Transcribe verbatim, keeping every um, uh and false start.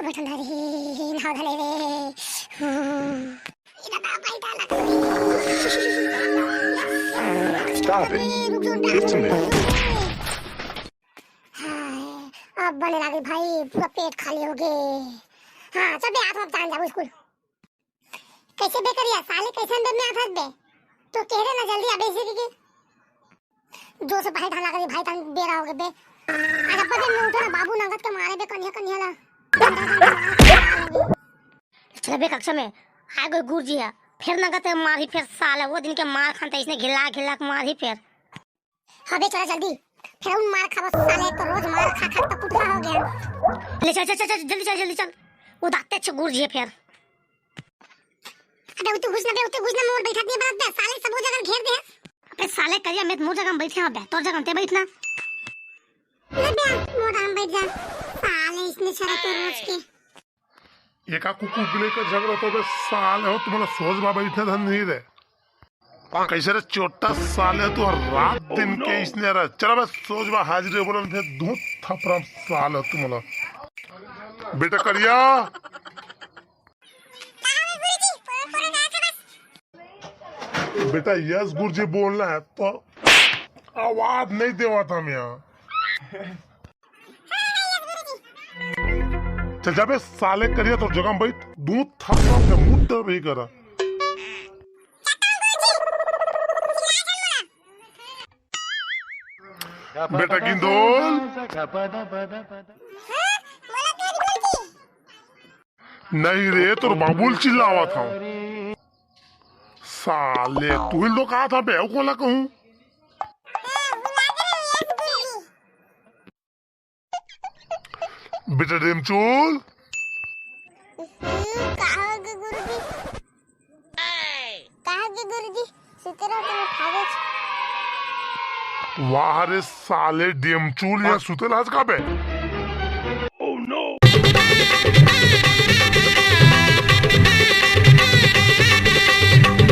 Button धरी, नाव धले रे। हम्म। इधर ना बैठा लग रही। Stop it. रुक, रुक, रुक, Listen to me. हाय, अब बने लागे भाई, पूरा पेट खाली हो गे। हाँ, चल बे, आज हम जान जाबो स्कूल। कैसे बे करिया, साले कैसे बे में आफत बे? तो कह रहे ना जल्दी आबे इसे के। जो से भाई ढाला करी भाई तन बेरा हो गए बे। आज अपन दिन में उठो ना बाबू नंगत के मारे बे कन्या कन्या ला। चल बे कक्षा में, आ गए गुरुजी है। फिर नंगत के मारी फिर साले, वो दिन के मार खान त इसने घिला घिला के मारी फिर। अबे चला जल्दी, फिर उन मार खाबो साले, तो रोज मार खा खा तो कुत्ता हो गया। ले चल, चल, चल, चल, जल्दी चल, जल्दी चल। वो दाते अच्छे गुरुजी है फिर। अबे उतु घुस ना बे, उतु घुस ना, मोर बैठत नहीं बनत बे, साले सब वो जगह घेर दे। अबे साले करिया, मैं मोर जगह में बैठे हूँ बे, तोर जगह में ते बैठना। ले बे, मोर जगह में बैठ जा। साले इसने शरत तो रोज के। एका कुकुर बिलाई का झगड़ा तो बे साले हो, तुम्हारा सोच बा बैठे धन नहीं रे। कैसे रे चोट्टा साले, तू हर रात दिन के इसने रह। चल बे सोच बा हाजिरी बोलन फिर दूध थपराम साले तुम्हारा। बेटा करिया। बेटा यस गुरुजी बोलना है तो आवाज नहीं देवा था मैं। चल जा बे साले करिया, तो जगह में बैठ, दूध थपराम के मुंह डर भी करा। बेटा गिंदोल। नहीं रे, तोर बाबूल चिल्लावा था। साले, तू ही तो कहा था बे, कोला कहूँ। बेटा डेमचोल। हम्म, का होगे गुरुजी? का होगे गुरुजी? सुते रहो तो उठावे छ। वाह रे साले डेमचोल, या सुते लाज का बे?